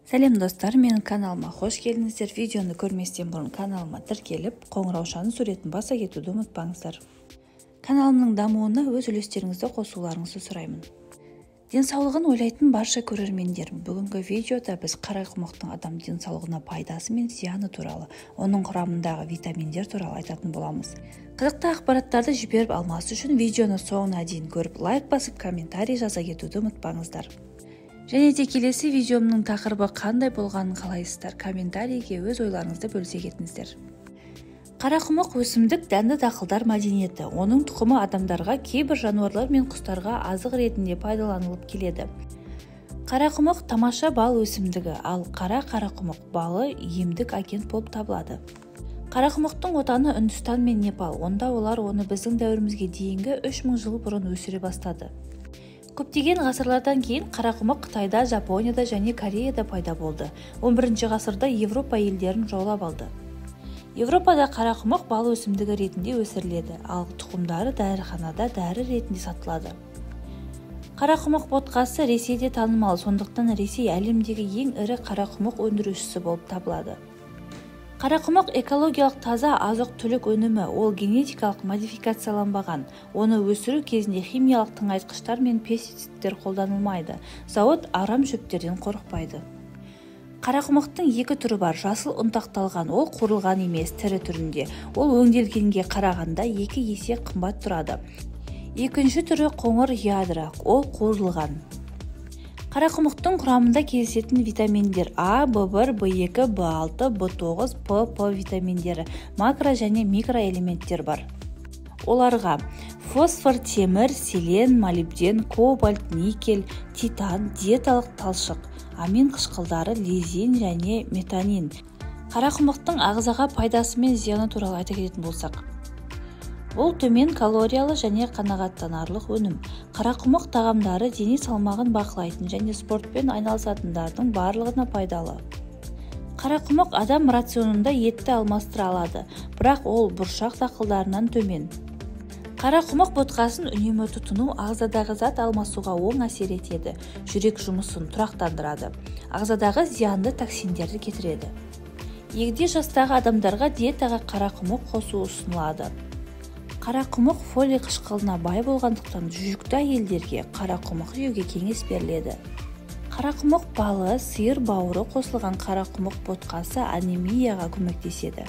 Сәлем, достар! Менің каналыма қош келдіңіздер! Видеоны көрместен бұрын каналыма тіркеліп, қоңыраушаның суретін баса кетуді ұмытпаңыздар. Каналымның дамуына өз үлестеріңізді қосуларыңызды сұраймын. Денсаулығын ойлайтын барша көрермендер, бүгінгі видеода біз қарақұмықтың адам денсаулығына пайдасы мен зияны туралы, оның құрамындағы витаминдер туралы айтатын боламыз. Қызықты ақпараттарды жіберіп алмас үшін видеоны соңына дейін көріп, лайк басып, комментарий жаза кетуді ұмытпаңыздар. Және де келесі видеомның тақырыбы қандай болғанын қалайсыздар? Комментарийге өз ойларыңызды бөлісе кетіңіздер. Қарақұмық – өсімдік дәнді дақылдар мәдениеті. Оның тұқымы адамдарға, кейбір жануарлар мен құстарға азық ретінде пайдаланылып келеді. Қарақұмық – тамаша бал өсімдігі, ал қара қарақұмық балы емдік агент болып табылады. Қарақұмықтың отаны – Үндістан мен Непал. Онда олар оны біздің дәуірімізге дейінгі 3000 жыл бұрын өсіре бастады. Көптеген ғасырлардан кейін қарақұмық Қытайда, Жапонияда және Кореяда пайда болды. 11 ғасырда Европа елдерін жаулап алды. Европада қарақұмық бал өсімдігі ретінде өсіріледі, ал тұқымдары дәріханада дәрі ретінде сатылады. Қарақұмық ботқасы Ресейде танымал, сондықтан Ресей әлемдегі ең ірі қарақұмық өндірушісі болып табылады. Қарақұмық – экологиялық таза азық-түлік өнімі. Ол генетикалық модификацияланбаған, оны өсіру кезінде химиялық тыңайтқыштар мен пестицидтер қолданылмайды. Зауыт арам шөптерден қорықпайды. Қарақұмықтың екі түрі бар: жасыл ұнтақталған, ол қуырылған емес, тірі түрінде. Ол өңделгенге қарағанда екі есе қымбат тұрады. Екінші түрі – қоңыр ядро, ол қуырылған. Қарақұмықтың құрамында кездесетін витаминдер: А, В1, В2, В6, В9, П, П витаминдері, макро және микроэлементтер бар. Оларға фосфор, темір, селен, молибден, кобальт, никель, титан, диеталық талшық, амин қышқылдары, лизин және метионин. Қарақұмықтың ағзаға пайдасы мен зияны туралы айта кететін болсақ, бұл төмен калориялы және қанағаттанарлық өнім. Қарақұмық тағамдары дене салмағын бақылайтын және спортпен айналысатындардың барлығына пайдалы. Қарақұмық адам рационында етті алмастыра алады, бірақ ол бұршақ дақылдарынан төмен. Қарақұмық ботқасын үнемі тұтыну ағзадағы зат алмасуға оң әсер етеді, жүрек жұмысын тұрақтандырады, ағзадағы зиянды токсиндерді кетіреді. Егде жастағы адамдарға диетаға қарақұмық қосу ұсынылады. Қарақұмық фолий қышқылына бай болғандықтан, жүкті әйелдерге қарақұмық жеуге кеңес беріледі. Қарақұмық балы, сиыр бауыры қосылған қарақұмық ботқасы анемияға көмектеседі.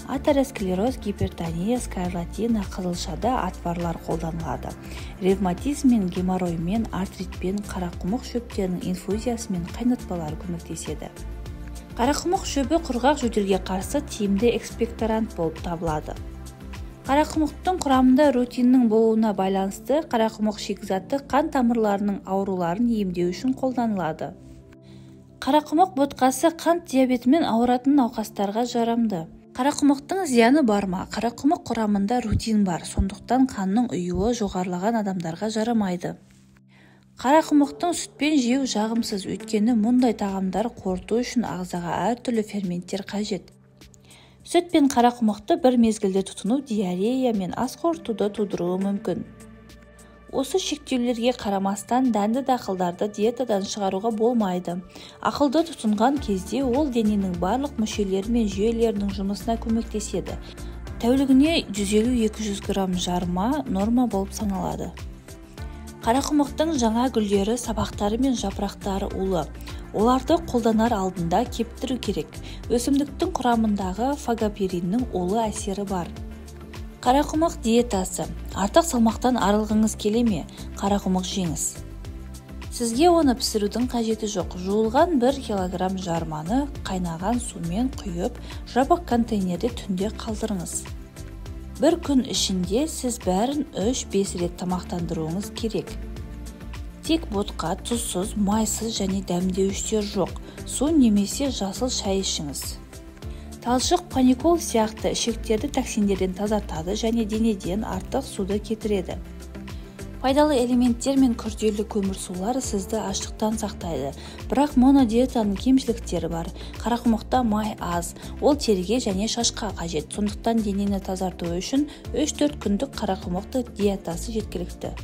Атеросклероз, гипертония, скарлатина, қызылшада отварлар қолданылады. Ревматизммен, геморроймен, артритпен қарақұмық шөптерінің инфузиясы мен қайнатпалары көмектеседі. Қарақұмық шөбі құрғақ жөтелге қарсы тиімді экспекторант болып табылады. Қарақұмықтың құрамында рутиннің болуына байланысты қарақұмық шикізаты қан тамырларының ауруларын емдеу үшін қолданылады. Қарақұмық ботқасы қант диабетімен ауыратын науқастарға жарамды. Қарақұмықтың зияны бар ма? Қарақұмық құрамында рутин бар, сондықтан қанның ұюы жоғарылаған адамдарға жарамайды. Қарақұмықтың сүтпен жеу жағымсыз, өйткені мұндай тағамдар қорыту үшін ағзаға әртүрлі ферменттер қажет. Сүт пен қарақұмықты бір мезгілде тұтыну диарея мен ас қорытуды тудыруы мүмкін. Осы шектеулерге қарамастан, дәнді дақылдарды диетадан шығаруға болмайды. Ақылды тұтынған кезде ол дененің барлық мүшелері мен жүйелерінің жұмысына көмектеседі. Тәулігіне 150-200 грамм жарма норма болып саналады. Қарақұмықтың жаңа гүлдері, сабақтары мен жапырақтары улы. Оларды қолданар алдында кептіру керек. Өсімдіктің құрамындағы фагопериннің улы әсері бар. Қарақұмық диетасы. Артық салмақтан арылғыңыз келе ме? Қарақұмық жеңіз. Сізге оны пісірудің қажеті жоқ. Жуылған 1 килограмм жарманы қайнаған сумен құйып, жабық контейнерде түнде қалдырыңыз. Бір күн ішінде сіз бәрін 3-5 рет тамақтандыруыңыз керек. Тек ботқа, тұзсыз, майсыз және дәмдеуіштер жоқ су немесе жасыл шай ішіңіз. Талшық паникол сияқты ішектерді токсиндерден тазартады және денеден артық суды кетіреді. Пайдалы элементтер мен күрделі көмірсулар сізді аштықтан сақтайды. Бірақ монодиетаның кемшіліктері бар. Қарақұмықта май аз, ол теріге және шашқа қажет. Сондықтан денені тазарту үшін 3-4 күндік қарақұмық диетасы жеткілікті.